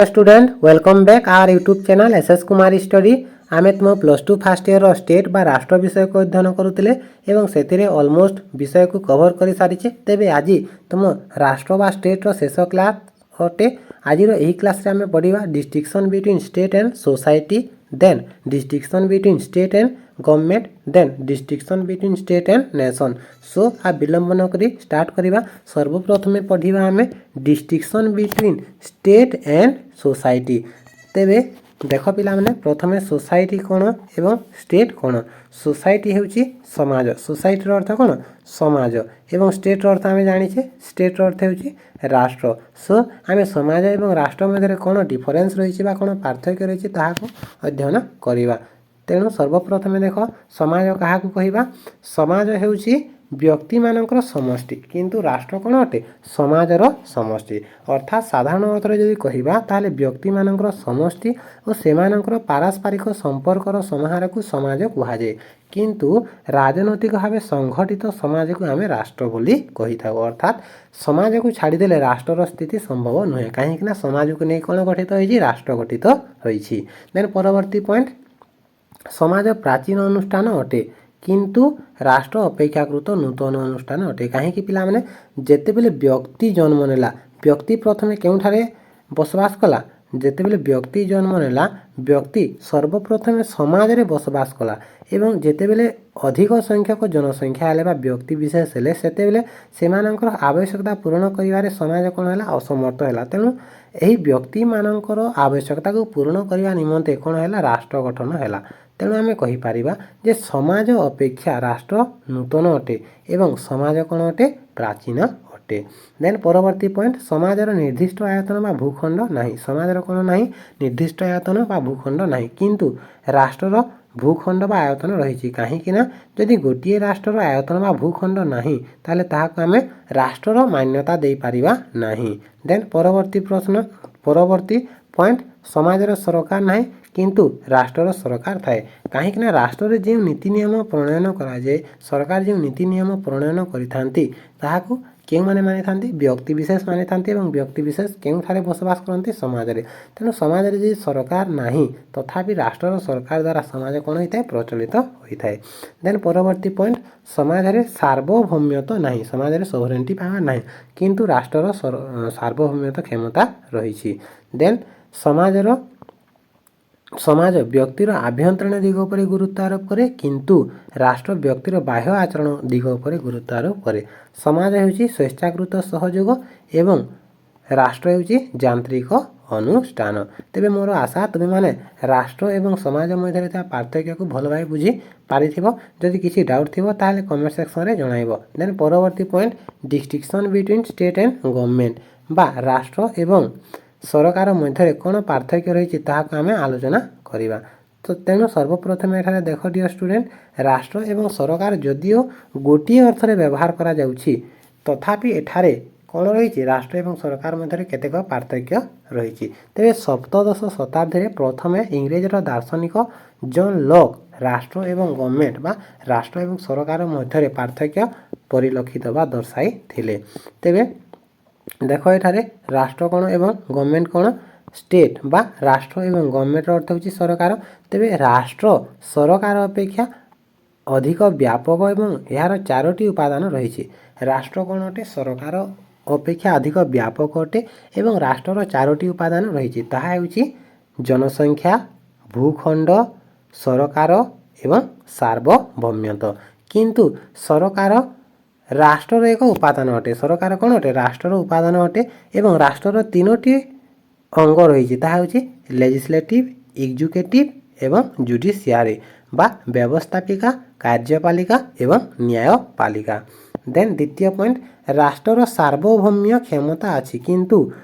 Student, welcome back our YouTube channel S S Kumar Study. ଆମେ ତୁମ plus two first ଇୟର୍ର state ବା ରାଷ୍ଟ୍ର ବିଷୟକୁ ଅଧ୍ୟୟନ କରୁଥିଲେ ଏବଂ ସେଥିରେ ଅଲମୋଷ୍ଟ ବିଷୟକୁ କଭର୍ କରିସାରିଛେ। ତେବେ ଆଜି ତୁମ ରାଷ୍ଟ୍ର ବା ଷ୍ଟେଟ୍ର ଶେଷ କ୍ଲାସ୍ ଅଟେ। ଆଜିର ଏହି କ୍ଲାସ୍ରେ ଆମେ ପଢ଼ିବା distinction between state and society, then distinction between state and government, then distinction between state and nation. So ଆଉ ବିଳମ୍ବ ନ କରି ଷ୍ଟାର୍ଟ କରିବା। ସର୍ବପ୍ରଥମେ ପଢ଼ିବା ଆମେ distinction between state and society. ତେବେ ଦେଖ ପିଲାମାନେ, ପ୍ରଥମେ ସୋସାଇଟି କ'ଣ ଏବଂ ଷ୍ଟେଟ୍ କ'ଣ? ସୋସାଇଟି ହେଉଛି ସମାଜ। ସୋସାଇଟିର ଅର୍ଥ କ'ଣ? ସମାଜ। ଏବଂ ଷ୍ଟେଟ୍ର ଅର୍ଥ ଆମେ ଜାଣିଛେ, ଷ୍ଟେଟ୍ର ଅର୍ଥ ହେଉଛି ରାଷ୍ଟ୍ର। ସୋ ଆମେ ସମାଜ ଏବଂ ରାଷ୍ଟ୍ର ମଧ୍ୟରେ କ'ଣ ଡିଫରେନ୍ସ ରହିଛି ବା କ'ଣ ପାର୍ଥକ୍ୟ ରହିଛି, ତାହାକୁ ଅଧ୍ୟୟନ କରିବା। ତେଣୁ ସର୍ବପ୍ରଥମେ ଦେଖ, ସମାଜ କାହାକୁ କହିବା? ସମାଜ ହେଉଛି ବ୍ୟକ୍ତିମାନଙ୍କର ସମଷ୍ଟି, କିନ୍ତୁ ରାଷ୍ଟ୍ର କ'ଣ ଅଟେ? ସମାଜର ସମଷ୍ଟି। ଅର୍ଥାତ୍ ସାଧାରଣ ଅର୍ଥରେ ଯଦି କହିବା, ତାହେଲେ ବ୍ୟକ୍ତିମାନଙ୍କର ସମଷ୍ଟି ଓ ସେମାନଙ୍କର ପାରସ୍ପରିକ ସମ୍ପର୍କର ସମାହାରକୁ ସମାଜ କୁହାଯାଏ। କିନ୍ତୁ ରାଜନୈତିକ ଭାବେ ସଂଗଠିତ ସମାଜକୁ ଆମେ ରାଷ୍ଟ୍ର ବୋଲି କହିଥାଉ। ଅର୍ଥାତ୍ ସମାଜକୁ ଛାଡ଼ିଦେଲେ ରାଷ୍ଟ୍ରର ସ୍ଥିତି ସମ୍ଭବ ନୁହେଁ। କାହିଁକିନା ସମାଜକୁ ନେଇ କ'ଣ ଗଠିତ ହୋଇଛି? ରାଷ୍ଟ୍ର ଗଠିତ ହୋଇଛି। ଦେନ୍ ପରବର୍ତ୍ତୀ ପଏଣ୍ଟ, ସମାଜ ପ୍ରାଚୀନ ଅନୁଷ୍ଠାନ ଅଟେ, କିନ୍ତୁ ରାଷ୍ଟ୍ର ଅପେକ୍ଷାକୃତ ନୂତନ ଅନୁଷ୍ଠାନ ଅଟେ। କାହିଁକି ପିଲାମାନେ? ଯେତେବେଳେ ବ୍ୟକ୍ତି ଜନ୍ମ ନେଲା, ବ୍ୟକ୍ତି ପ୍ରଥମେ କେଉଁଠାରେ ବସବାସ କଲା? ଯେତେବେଳେ ବ୍ୟକ୍ତି ଜନ୍ମ ନେଲା, ବ୍ୟକ୍ତି ସର୍ବପ୍ରଥମେ ସମାଜରେ ବସବାସ କଲା ଏବଂ ଯେତେବେଳେ ଅଧିକ ସଂଖ୍ୟକ ଜନସଂଖ୍ୟା ହେଲେ ବା ବ୍ୟକ୍ତି ବିଶେଷ ହେଲେ, ସେତେବେଳେ ସେମାନଙ୍କର ଆବଶ୍ୟକତା ପୂରଣ କରିବାରେ ସମାଜ କ'ଣ ହେଲା? ଅସମର୍ଥ ହେଲା। ତେଣୁ ଏହି ବ୍ୟକ୍ତିମାନଙ୍କର ଆବଶ୍ୟକତାକୁ ପୂରଣ କରିବା ନିମନ୍ତେ କ'ଣ ହେଲା? ରାଷ୍ଟ୍ର ଗଠନ ହେଲା। ତେଣୁ ଆମେ କହିପାରିବା ଯେ ସମାଜ ଅପେକ୍ଷା ରାଷ୍ଟ୍ର ନୂତନ ଅଟେ ଏବଂ ସମାଜ କ'ଣ ଅଟେ? ପ୍ରାଚୀନ ଅଟେ। ଦେନ୍ ପରବର୍ତ୍ତୀ ପଏଣ୍ଟ, ସମାଜର ନିର୍ଦ୍ଦିଷ୍ଟ ଆୟତନ ବା ଭୂଖଣ୍ଡ ନାହିଁ। ସମାଜର କ'ଣ ନାହିଁ? ନିର୍ଦ୍ଦିଷ୍ଟ ଆୟତନ ବା ଭୂଖଣ୍ଡ ନାହିଁ, କିନ୍ତୁ ରାଷ୍ଟ୍ରର ଭୂଖଣ୍ଡ ବା ଆୟତନ ରହିଛି। କାହିଁକି ନା ଯଦି ଗୋଟିଏ ରାଷ୍ଟ୍ରର ଆୟତନ ବା ଭୂଖଣ୍ଡ ନାହିଁ, ତାହେଲେ ତାହାକୁ ଆମେ ରାଷ୍ଟ୍ରର ମାନ୍ୟତା ଦେଇପାରିବା ନାହିଁ। ଦେନ୍ ପରବର୍ତ୍ତୀ ପ୍ରଶ୍ନ, ପରବର୍ତ୍ତୀ ପଏଣ୍ଟ, ସମାଜର ସରକାର ନାହିଁ, କିନ୍ତୁ ରାଷ୍ଟ୍ରର ସରକାର ଥାଏ। କାହିଁକିନା ରାଷ୍ଟ୍ରରେ ଯେଉଁ ନୀତି ନିୟମ ପ୍ରଣୟନ କରାଯାଏ, ସରକାର ଯେଉଁ ନୀତି ନିୟମ ପ୍ରଣୟନ କରିଥାନ୍ତି, ତାହାକୁ କେଉଁମାନେ ମାନିଥାନ୍ତି? ବ୍ୟକ୍ତି ବିଶେଷ ମାନିଥାନ୍ତି। ଏବଂ ବ୍ୟକ୍ତି ବିଶେଷ କେଉଁଠାରେ ବସବାସ କରନ୍ତି? ସମାଜରେ। ତେଣୁ ସମାଜରେ ଯଦି ସରକାର ନାହିଁ, ତଥାପି ରାଷ୍ଟ୍ରର ସରକାର ଦ୍ୱାରା ସମାଜ କ'ଣ ହୋଇଥାଏ? ପ୍ରଚଳିତ ହୋଇଥାଏ। ଦେନ୍ ପରବର୍ତ୍ତୀ ପଏଣ୍ଟ, ସମାଜରେ ସାର୍ବଭୌମ୍ୟତ୍ୱ ନାହିଁ। ସମାଜରେ ସୋଭରେଣ୍ଟି ପାୱାର ନାହିଁ, କିନ୍ତୁ ରାଷ୍ଟ୍ରର ସାର୍ବଭୌମ୍ୟତ୍ୱ କ୍ଷମତା ରହିଛି। ଦେନ୍ ସମାଜ ବ୍ୟକ୍ତିର ଆଭ୍ୟନ୍ତରୀଣ ଦିଗ ଉପରେ ଗୁରୁତ୍ୱ ଆରୋପ କରେ, କିନ୍ତୁ ରାଷ୍ଟ୍ର ବ୍ୟକ୍ତିର ବାହ୍ୟ ଆଚରଣ ଦିଗ ଉପରେ ଗୁରୁତ୍ୱ ଆରୋପ କରେ। ସମାଜ ହେଉଛି ସ୍ୱେଚ୍ଛାକୃତ ସହଯୋଗ ଏବଂ ରାଷ୍ଟ୍ର ହେଉଛି ଯାନ୍ତ୍ରିକ ଅନୁଷ୍ଠାନ। ତେବେ ମୋର ଆଶା, ତୁମେମାନେ ରାଷ୍ଟ୍ର ଏବଂ ସମାଜ ମଧ୍ୟରେ ଥିବା ପାର୍ଥକ୍ୟକୁ ଭଲ ଭାବେ ବୁଝି ପାରିଥିବ। ଯଦି କିଛି ଡାଉଟ୍ ଥିବ, ତାହେଲେ କମେଣ୍ଟ ସେକ୍ସନରେ ଜଣାଇବ। ଦେନ୍ ପରବର୍ତ୍ତୀ point, distinction between state and government ବା ରାଷ୍ଟ୍ର ଏବଂ ସରକାର ମଧ୍ୟରେ କ'ଣ ପାର୍ଥକ୍ୟ ରହିଛି, ତାହାକୁ ଆମେ ଆଲୋଚନା କରିବା। ତ ତେଣୁ ସର୍ବପ୍ରଥମେ ଏଠାରେ ଦେଖ ଡିଅର୍ ଷ୍ଟୁଡେଣ୍ଟ, ରାଷ୍ଟ୍ର ଏବଂ ସରକାର ଯଦିଓ ଗୋଟିଏ ଅର୍ଥରେ ବ୍ୟବହାର କରାଯାଉଛି, ତଥାପି ଏଠାରେ କ'ଣ ରହିଛି? ରାଷ୍ଟ୍ର ଏବଂ ସରକାର ମଧ୍ୟରେ କେତେକ ପାର୍ଥକ୍ୟ ରହିଛି। ତେବେ 17ଶ ଶତାବ୍ଦୀରେ ପ୍ରଥମେ ଇଂରେଜର ଦାର୍ଶନିକ ଜନ୍ ଲକ୍ ରାଷ୍ଟ୍ର ଏବଂ ଗଭର୍ଣ୍ଣମେଣ୍ଟ ବା ରାଷ୍ଟ୍ର ଏବଂ ସରକାର ମଧ୍ୟରେ ପାର୍ଥକ୍ୟ ପରିଲକ୍ଷିତ ବା ଦର୍ଶାଇଥିଲେ। ତେବେ ଦେଖ, ଏଠାରେ ରାଷ୍ଟ୍ର କ'ଣ ଏବଂ ଗଭର୍ଣ୍ଣମେଣ୍ଟ କ'ଣ? ଷ୍ଟେଟ୍ ବା ରାଷ୍ଟ୍ର ଏବଂ ଗଭର୍ଣ୍ଣମେଣ୍ଟର ଅର୍ଥ ହେଉଛି ସରକାର। ତେବେ ରାଷ୍ଟ୍ର ସରକାର ଅପେକ୍ଷା ଅଧିକ ବ୍ୟାପକ ଏବଂ ଏହାର ଚାରୋଟି ଉପାଦାନ ରହିଛି। ରାଷ୍ଟ୍ର କ'ଣ ଅଟେ? ସରକାର ଅପେକ୍ଷା ଅଧିକ ବ୍ୟାପକ ଅଟେ ଏବଂ ରାଷ୍ଟ୍ରର ଚାରୋଟି ଉପାଦାନ ରହିଛି। ତାହା ହେଉଛି ଜନସଂଖ୍ୟା, ଭୂଖଣ୍ଡ, ସରକାର ଏବଂ ସାର୍ବଭୌମ୍ୟତ୍ୱ। କିନ୍ତୁ ସରକାର ରାଷ୍ଟ୍ରର ଏକ ଉପାଦାନ ଅଟେ। ସରକାର କ'ଣ ଅଟେ? ରାଷ୍ଟ୍ରର ଉପାଦାନ ଅଟେ ଏବଂ ରାଷ୍ଟ୍ରର ତିନୋଟି ଅଙ୍ଗ ରହିଛି। ତାହା ହେଉଛି ଲେଜିସ୍ଲେଟିଭ୍, ଏକ୍ଜିକ୍ୟୁଟିଭ୍ ଏବଂ ଜୁଡ଼ିସିଆରୀ ବା ବ୍ୟବସ୍ଥାପିକା, କାର୍ଯ୍ୟପାଳିକା ଏବଂ ନ୍ୟାୟପାଳିକା। ଦେନ୍ ଦ୍ୱିତୀୟ ପଏଣ୍ଟ, ରାଷ୍ଟ୍ରର ସାର୍ବଭୌମ୍ୟ କ୍ଷମତା ଅଛି, କିନ୍ତୁ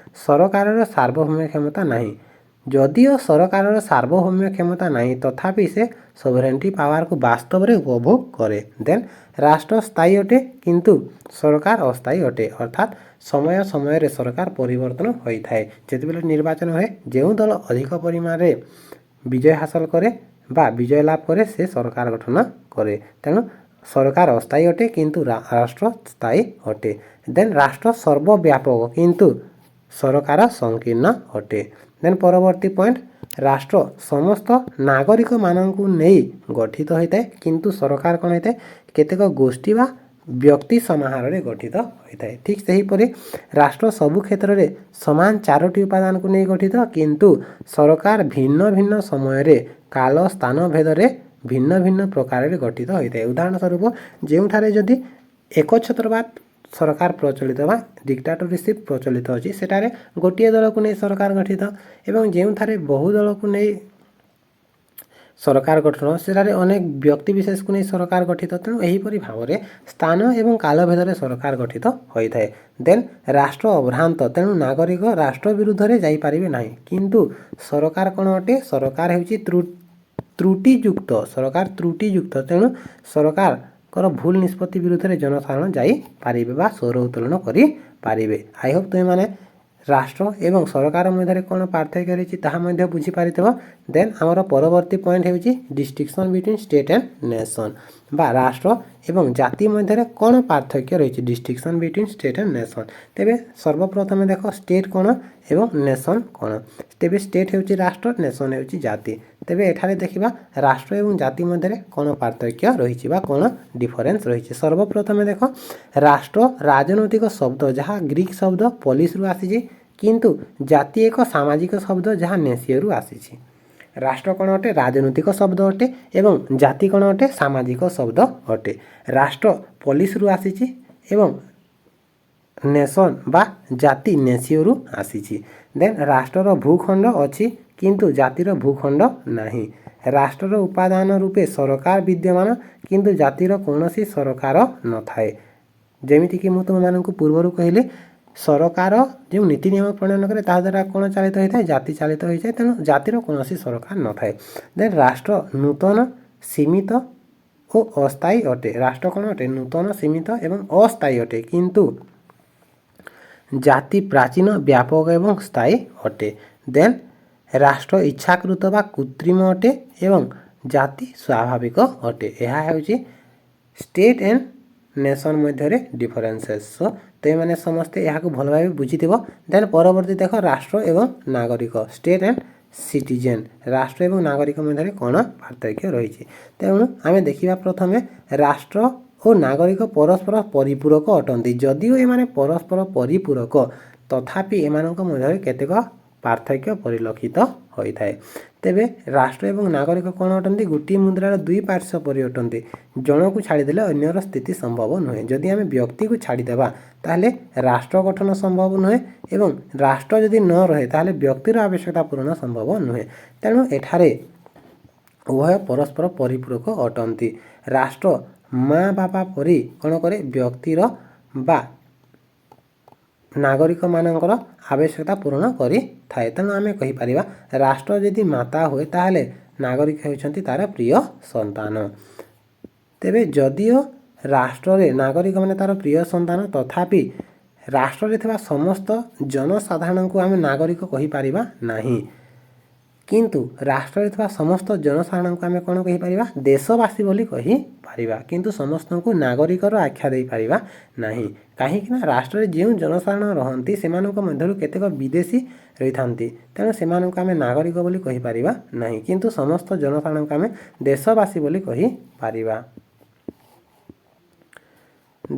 ସରକାରର ସାର୍ବଭୌମ୍ୟ କ୍ଷମତା ନାହିଁ। ଯଦିଓ ସରକାରର ସାର୍ବଭୌମ୍ୟ କ୍ଷମତା ନାହିଁ, ତଥାପି ସେ ସୋଭରେଣ୍ଟି ପାୱାରକୁ ବାସ୍ତବରେ ଉପଭୋଗ କରେ। ଦେନ୍ ରାଷ୍ଟ୍ର ସ୍ଥାୟୀ ଅଟେ, କିନ୍ତୁ ସରକାର ଅସ୍ଥାୟୀ ଅଟେ। ଅର୍ଥାତ୍ ସମୟ ସମୟରେ ସରକାର ପରିବର୍ତ୍ତନ ହୋଇଥାଏ। ଯେତେବେଳେ ନିର୍ବାଚନ ହୁଏ, ଯେଉଁ ଦଳ ଅଧିକ ପରିମାଣରେ ବିଜୟ ହାସଲ କରେ ବା ବିଜୟ ଲାଭ କରେ, ସେ ସରକାର ଗଠନ କରେ। ତେଣୁ ସରକାର ଅସ୍ଥାୟୀ ଅଟେ, କିନ୍ତୁ ରାଷ୍ଟ୍ର ସ୍ଥାୟୀ ଅଟେ। ଦେନ୍ ରାଷ୍ଟ୍ର ସର୍ବବ୍ୟାପକ, କିନ୍ତୁ ସରକାର ସଂକୀର୍ଣ୍ଣ ଅଟେ। ଦେନ୍ ପରବର୍ତ୍ତୀ ପଏଣ୍ଟ, ରାଷ୍ଟ୍ର ସମସ୍ତ ନାଗରିକମାନଙ୍କୁ ନେଇ ଗଠିତ ହୋଇଥାଏ, କିନ୍ତୁ ସରକାର କ'ଣ ହୋଇଥାଏ? କେତେକ ଗୋଷ୍ଠୀ ବା ବ୍ୟକ୍ତି ସମାହାରରେ ଗଠିତ ହୋଇଥାଏ। ଠିକ୍ ସେହିପରି ରାଷ୍ଟ୍ର ସବୁ କ୍ଷେତ୍ରରେ ସମାନ ଚାରୋଟି ଉପାଦାନକୁ ନେଇ ଗଠିତ, କିନ୍ତୁ ସରକାର ଭିନ୍ନ ଭିନ୍ନ ସମୟରେ କାଳ ସ୍ଥାନ ଭେଦରେ ଭିନ୍ନ ଭିନ୍ନ ପ୍ରକାରରେ ଗଠିତ ହୋଇଥାଏ। ଉଦାହରଣ ସ୍ୱରୂପ, ଯେଉଁଠାରେ ଯଦି ଏକଛତ୍ରବାଦ ସରକାର ପ୍ରଚଳିତ ବା ଡିକ୍ଟାଟରସିପ୍ ପ୍ରଚଳିତ ଅଛି, ସେଠାରେ ଗୋଟିଏ ଦଳକୁ ନେଇ ସରକାର ଗଠିତ ଏବଂ ଯେଉଁଠାରେ ବହୁ ଦଳକୁ ନେଇ ସରକାର ଗଠନ, ସେଠାରେ ଅନେକ ବ୍ୟକ୍ତି ବିଶେଷକୁ ନେଇ ସରକାର ଗଠିତ। ତେଣୁ ଏହିପରି ଭାବରେ ସ୍ଥାନ ଏବଂ କାଳ ଭେଦରେ ସରକାର ଗଠିତ ହୋଇଥାଏ। ଦେନ୍ ରାଷ୍ଟ୍ର ଅଭ୍ରାନ୍ତ, ତେଣୁ ନାଗରିକ ରାଷ୍ଟ୍ର ବିରୁଦ୍ଧରେ ଯାଇପାରିବେ ନାହିଁ। କିନ୍ତୁ ସରକାର କ'ଣ ଅଟେ? ସରକାର ହେଉଛି ତ୍ରୁଟିଯୁକ୍ତ। ସରକାର ତ୍ରୁଟିଯୁକ୍ତ, ତେଣୁ ସରକାରଙ୍କର ଭୁଲ ନିଷ୍ପତ୍ତି ବିରୁଦ୍ଧରେ ଜନସାଧାରଣ ଯାଇପାରିବେ ବା ସ୍ୱର ଉତ୍ତୋଳନ କରିପାରିବେ। I Hope ତୁମେମାନେ ରାଷ୍ଟ୍ର ଏବଂ ସରକାର ମଧ୍ୟରେ କ'ଣ ପାର୍ଥକ୍ୟ ରହିଛି, ତାହା ମଧ୍ୟ ବୁଝିପାରିଥିବ। ଦେନ୍ ଆମର ପରବର୍ତ୍ତୀ ପଏଣ୍ଟ ହେଉଛି distinction between state and nation ବା ରାଷ୍ଟ୍ର ଏବଂ ଜାତି ମଧ୍ୟରେ କ'ଣ ପାର୍ଥକ୍ୟ ରହିଛି, distinction between state and nation। ତେବେ ସର୍ବପ୍ରଥମେ ଦେଖ, ଷ୍ଟେଟ୍ କ'ଣ ଏବଂ ନେସନ୍ କ'ଣ? ତେବେ ଷ୍ଟେଟ୍ ହେଉଛି ରାଷ୍ଟ୍ର, ନେସନ୍ ହେଉଛି ଜାତି। ତେବେ ଏଠାରେ ଦେଖିବା ରାଷ୍ଟ୍ର ଏବଂ ଜାତି ମଧ୍ୟରେ କ'ଣ ପାର୍ଥକ୍ୟ ରହିଛି ବା କ'ଣ ଡିଫରେନ୍ସ ରହିଛି। ସର୍ବପ୍ରଥମେ ଦେଖ, ରାଷ୍ଟ୍ର ରାଜନୈତିକ ଶବ୍ଦ, ଯାହା ଗ୍ରୀକ୍ ଶବ୍ଦ ପଲିସରୁ ଆସିଛି, କିନ୍ତୁ ଜାତି ଏକ ସାମାଜିକ ଶବ୍ଦ, ଯାହା ନେସିଓରୁ ଆସିଛି। ରାଷ୍ଟ୍ର କ'ଣ ଅଟେ? ରାଜନୈତିକ ଶବ୍ଦ ଅଟେ ଏବଂ ଜାତି କ'ଣ ଅଟେ? ସାମାଜିକ ଶବ୍ଦ ଅଟେ। ରାଷ୍ଟ୍ର ପଲିସରୁ ଆସିଛି ଏବଂ ନେସନ୍ ବା ଜାତି ନେସିଓରୁ ଆସିଛି। ଦେନ୍ ରାଷ୍ଟ୍ରର ଭୂଖଣ୍ଡ ଅଛି, କିନ୍ତୁ ଜାତିର ଭୂଖଣ୍ଡ ନାହିଁ। ରାଷ୍ଟ୍ରର ଉପାଦାନ ରୂପେ ସରକାର ବିଦ୍ୟମାନ, କିନ୍ତୁ ଜାତିର କୌଣସି ସରକାର ନଥାଏ। ଯେମିତିକି ମୁଁ ତୁମମାନଙ୍କୁ ପୂର୍ବରୁ କହିଲି, ସରକାର ଯେଉଁ ନୀତି ନିୟମ ପ୍ରଣୟନ କରେ, ତାହା ଦ୍ୱାରା କ'ଣ ଚାଳିତ ହୋଇଥାଏ? ଜାତି ଚାଳିତ ହୋଇଥାଏ। ତେଣୁ ଜାତିର କୌଣସି ସରକାର ନଥାଏ। ଦେନ୍ ରାଷ୍ଟ୍ର ନୂତନ, ସୀମିତ ଓ ଅସ୍ଥାୟୀ ଅଟେ। ରାଷ୍ଟ୍ର କ'ଣ ଅଟେ? ନୂତନ, ସୀମିତ ଏବଂ ଅସ୍ଥାୟୀ ଅଟେ, କିନ୍ତୁ ଜାତି ପ୍ରାଚୀନ, ବ୍ୟାପକ ଏବଂ ସ୍ଥାୟୀ ଅଟେ। ଦେନ୍ ରାଷ୍ଟ୍ର ଇଚ୍ଛାକୃତ ବା କୃତ୍ରିମ ଅଟେ ଏବଂ ଜାତି ସ୍ୱାଭାବିକ ଅଟେ। ଏହା ହେଉଛି ଷ୍ଟେଟ୍ ଆଣ୍ଡ ନେସନ୍ ମଧ୍ୟରେ ଡିଫରେନ୍ସେସ୍। ସୋ ତୁମେମାନେ ସମସ୍ତେ ଏହାକୁ ଭଲ ଭାବେ ବୁଝିଥିବ। ଦେନ୍ ପରବର୍ତ୍ତୀ ଦେଖ, ରାଷ୍ଟ୍ର ଏବଂ ନାଗରିକ, ଷ୍ଟେଟ୍ ଆଣ୍ଡ ସିଟିଜେନ୍। ରାଷ୍ଟ୍ର ଏବଂ ନାଗରିକ ମଧ୍ୟରେ କ'ଣ ପାର୍ଥକ୍ୟ ରହିଛି? ତେଣୁ ଆମେ ଦେଖିବା, ପ୍ରଥମେ ରାଷ୍ଟ୍ର ଓ ନାଗରିକ ପରସ୍ପର ପରିପୂରକ ଅଟନ୍ତି। ଯଦିଓ ଏମାନେ ପରସ୍ପର ପରିପୂରକ, ତଥାପି ଏମାନଙ୍କ ମଧ୍ୟରେ କେତେକ ପାର୍ଥକ୍ୟ ପରିଲକ୍ଷିତ ହୋଇଥାଏ। ତେବେ ରାଷ୍ଟ୍ର ଏବଂ ନାଗରିକ କ'ଣ ଅଟନ୍ତି? ଗୋଟିଏ ମୁଦ୍ରାର ଦୁଇ ପାର୍ଶ୍ୱ ପରି ଅଟନ୍ତି। ଜଣକୁ ଛାଡ଼ିଦେଲେ ଅନ୍ୟର ସ୍ଥିତି ସମ୍ଭବ ନୁହେଁ। ଯଦି ଆମେ ବ୍ୟକ୍ତିକୁ ଛାଡ଼ିଦେବା, ତାହେଲେ ରାଷ୍ଟ୍ର ଗଠନ ସମ୍ଭବ ନୁହେଁ ଏବଂ ରାଷ୍ଟ୍ର ଯଦି ନ ରହେ, ତାହେଲେ ବ୍ୟକ୍ତିର ଆବଶ୍ୟକତା ପୂରଣ ସମ୍ଭବ ନୁହେଁ। ତେଣୁ ଏଠାରେ ଉଭୟ ପରସ୍ପର ପରିପୂରକ ଅଟନ୍ତି। ରାଷ୍ଟ୍ର ମା ବାପା ପରି କ'ଣ କରେ? ବ୍ୟକ୍ତିର ବା ନାଗରିକମାନଙ୍କର ଆବଶ୍ୟକତା ପୂରଣ କରିଥାଏ। ତେଣୁ ଆମେ କହିପାରିବା, ରାଷ୍ଟ୍ର ଯଦି ମାତା ହୁଏ, ତାହେଲେ ନାଗରିକ ହେଉଛନ୍ତି ତା'ର ପ୍ରିୟ ସନ୍ତାନ। ତେବେ ଯଦିଓ ରାଷ୍ଟ୍ରରେ ନାଗରିକମାନେ ତା'ର ପ୍ରିୟ ସନ୍ତାନ, ତଥାପି ରାଷ୍ଟ୍ରରେ ଥିବା ସମସ୍ତ ଜନସାଧାରଣଙ୍କୁ ଆମେ ନାଗରିକ କହିପାରିବା ନାହିଁ। କିନ୍ତୁ ରାଷ୍ଟ୍ରରେ ଥିବା ସମସ୍ତ ଜନସାଧାରଣଙ୍କୁ ଆମେ କ'ଣ କହିପାରିବା? ଦେଶବାସୀ ବୋଲି କହିପାରିବା, କିନ୍ତୁ ସମସ୍ତଙ୍କୁ ନାଗରିକର ଆଖ୍ୟା ଦେଇପାରିବା ନାହିଁ। କାହିଁକି ନା ରାଷ୍ଟ୍ରରେ ଯେଉଁ ଜନସାଧାରଣ ରହନ୍ତି, ସେମାନଙ୍କ ମଧ୍ୟରୁ କେତେକ ବିଦେଶୀ ରହିଥାନ୍ତି। ତେଣୁ ସେମାନଙ୍କୁ ଆମେ ନାଗରିକ ବୋଲି କହିପାରିବା ନାହିଁ, କିନ୍ତୁ ସମସ୍ତ ଜନସାଧାରଣଙ୍କୁ ଆମେ ଦେଶବାସୀ ବୋଲି କହିପାରିବା।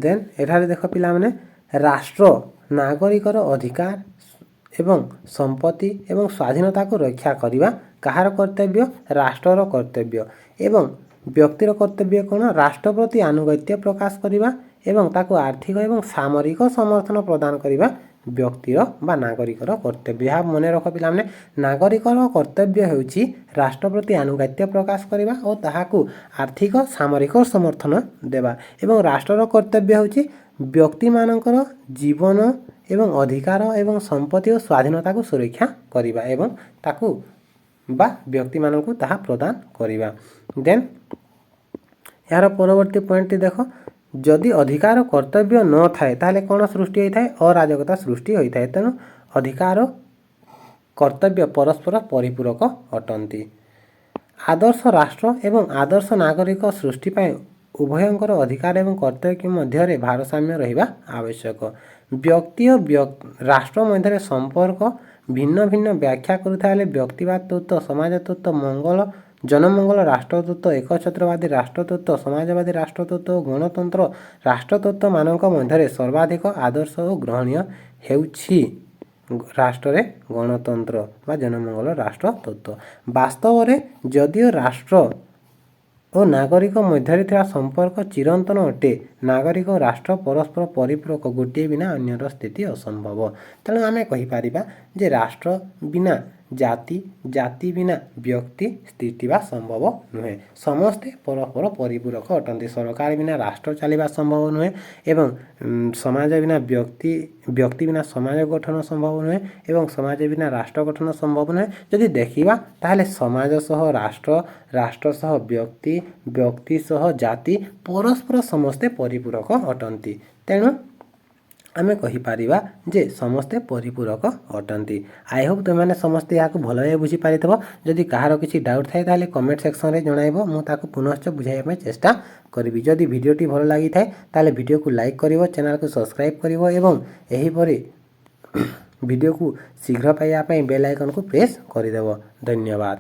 ଦେନ୍ ଏଠାରେ ଦେଖ ପିଲାମାନେ, ରାଷ୍ଟ୍ର ନାଗରିକର ଅଧିକାର ଏବଂ ସମ୍ପତ୍ତି ଏବଂ ସ୍ୱାଧୀନତାକୁ ରକ୍ଷା କରିବା କାହାର କର୍ତ୍ତବ୍ୟ? ରାଷ୍ଟ୍ରର କର୍ତ୍ତବ୍ୟ। ଏବଂ ବ୍ୟକ୍ତିର କର୍ତ୍ତବ୍ୟ କ'ଣ? ରାଷ୍ଟ୍ର ପ୍ରତି ଆନୁଗତ୍ୟ ପ୍ରକାଶ କରିବା ଏବଂ ତାକୁ ଆର୍ଥିକ ଏବଂ ସାମରିକ ସମର୍ଥନ ପ୍ରଦାନ କରିବା ବ୍ୟକ୍ତିର ବା ନାଗରିକର କର୍ତ୍ତବ୍ୟ। ଏହା ମନେ ରଖ ପିଲାମାନେ, ନାଗରିକର କର୍ତ୍ତବ୍ୟ ହେଉଛି ରାଷ୍ଟ୍ର ପ୍ରତି ଆନୁଗତ୍ୟ ପ୍ରକାଶ କରିବା ଓ ତାହାକୁ ଆର୍ଥିକ ସାମରିକ ସମର୍ଥନ ଦେବା ଏବଂ ରାଷ୍ଟ୍ରର କର୍ତ୍ତବ୍ୟ ହେଉଛି ବ୍ୟକ୍ତିମାନଙ୍କର ଜୀବନ ଏବଂ ଅଧିକାର ଏବଂ ସମ୍ପତ୍ତି ଓ ସ୍ୱାଧୀନତାକୁ ସୁରକ୍ଷା କରିବା ଏବଂ ତାକୁ ବା ବ୍ୟକ୍ତିମାନଙ୍କୁ ତାହା ପ୍ରଦାନ କରିବା। ଦେନ୍ ଏହାର ପରବର୍ତ୍ତୀ ପଏଣ୍ଟଟି ଦେଖ, ଯଦି ଅଧିକାର କର୍ତ୍ତବ୍ୟ ନଥାଏ, ତାହେଲେ କ'ଣ ସୃଷ୍ଟି ହୋଇଥାଏ? ଅରାଜକତା ସୃଷ୍ଟି ହୋଇଥାଏ। ତେଣୁ ଅଧିକାର କର୍ତ୍ତବ୍ୟ ପରସ୍ପର ପରିପୂରକ ଅଟନ୍ତି। ଆଦର୍ଶ ରାଷ୍ଟ୍ର ଏବଂ ଆଦର୍ଶ ନାଗରିକ ସୃଷ୍ଟି ପାଇଁ ଉଭୟଙ୍କର ଅଧିକାର ଏବଂ କର୍ତ୍ତବ୍ୟ ମଧ୍ୟରେ ଭାରସାମ୍ୟ ରହିବା ଆବଶ୍ୟକ। ବ୍ୟକ୍ତି ଓ ରାଷ୍ଟ୍ର ମଧ୍ୟରେ ସମ୍ପର୍କ ଭିନ୍ନ ଭିନ୍ନ ବ୍ୟାଖ୍ୟା କରୁଥିବା ବେଳେ ବ୍ୟକ୍ତିବାଦ ତତ୍ତ୍ୱ, ସମାଜ ତତ୍ତ୍ୱ, ମଙ୍ଗଳ ଜନମଙ୍ଗଳ ରାଷ୍ଟ୍ରତତ୍ତ୍ୱ, ଏକଛତ୍ରବାଦୀ ରାଷ୍ଟ୍ରତତ୍ତ୍ୱ, ସମାଜବାଦୀ ରାଷ୍ଟ୍ରତତ୍ତ୍ୱ ଓ ଗଣତନ୍ତ୍ର ରାଷ୍ଟ୍ରତତ୍ତ୍ୱମାନଙ୍କ ମଧ୍ୟରେ ସର୍ବାଧିକ ଆଦର୍ଶ ଓ ଗ୍ରହଣୀୟ ହେଉଛି ରାଷ୍ଟ୍ରରେ ଗଣତନ୍ତ୍ର ବା ଜନମଙ୍ଗଳ ରାଷ୍ଟ୍ରତତ୍ତ୍ୱ। ବାସ୍ତବରେ ଯଦିଓ ରାଷ୍ଟ୍ର ଓ ନାଗରିକ ମଧ୍ୟରେ ଥିବା ସମ୍ପର୍କ ଚିରନ୍ତନ ଅଟେ, ନାଗରିକ ଓ ରାଷ୍ଟ୍ର ପରସ୍ପର ପରିପୂରକ, ଗୋଟିଏ ବିନା ଅନ୍ୟର ସ୍ଥିତି ଅସମ୍ଭବ। ତେଣୁ ଆମେ କହିପାରିବା ଯେ ରାଷ୍ଟ୍ର ବିନା ଜାତି, ଜାତି ବିନା ବ୍ୟକ୍ତି ସ୍ଥିତିବା ସମ୍ଭବ ନୁହେଁ। ସମସ୍ତେ ପରସ୍ପର ପରିପୂରକ ଅଟନ୍ତି। ସରକାର ବିନା ରାଷ୍ଟ୍ର ଚାଲିବା ସମ୍ଭବ ନୁହେଁ ଏବଂ ସମାଜ ବିନା ବ୍ୟକ୍ତି, ବ୍ୟକ୍ତି ବିନା ସମାଜ ଗଠନ ସମ୍ଭବ ନୁହେଁ ଏବଂ ସମାଜ ବିନା ରାଷ୍ଟ୍ର ଗଠନ ସମ୍ଭବ ନୁହେଁ। ଯଦି ଦେଖିବା, ତାହେଲେ ସମାଜ ସହ ରାଷ୍ଟ୍ର, ରାଷ୍ଟ୍ର ସହ ବ୍ୟକ୍ତି, ବ୍ୟକ୍ତି ସହ ଜାତି ପରସ୍ପର ସମସ୍ତେ ପରିପୂରକ ଅଟନ୍ତି। ତେଣୁ ଆମେ କହିପାରିବା ଯେ ସମସ୍ତେ ପରିପୂରକ ଅଟନ୍ତି। I Hope ତୁମେମାନେ ସମସ୍ତେ ଏହାକୁ ଭଲ ଭାବେ ବୁଝିପାରିଥିବ। ଯଦି କାହାର କିଛି ଡାଉଟ୍ ଥାଏ, ତାହେଲେ କମେଣ୍ଟ ସେକ୍ସନରେ ଜଣାଇବ, ମୁଁ ତାକୁ ପୁନଶ୍ଚ ବୁଝାଇବା ପାଇଁ ଚେଷ୍ଟା କରିବି। ଯଦି ଭିଡ଼ିଓଟି ଭଲ ଲାଗିଥାଏ, ତାହେଲେ ଭିଡ଼ିଓକୁ ଲାଇକ୍ କରିବ, ଚ୍ୟାନେଲକୁ ସବସ୍କ୍ରାଇବ୍ କରିବ ଏବଂ ଏହିପରି ଭିଡ଼ିଓକୁ ଶୀଘ୍ର ପାଇବା ପାଇଁ ବେଲ୍ ଆଇକନ୍କୁ ପ୍ରେସ୍ କରିଦେବ। ଧନ୍ୟବାଦ।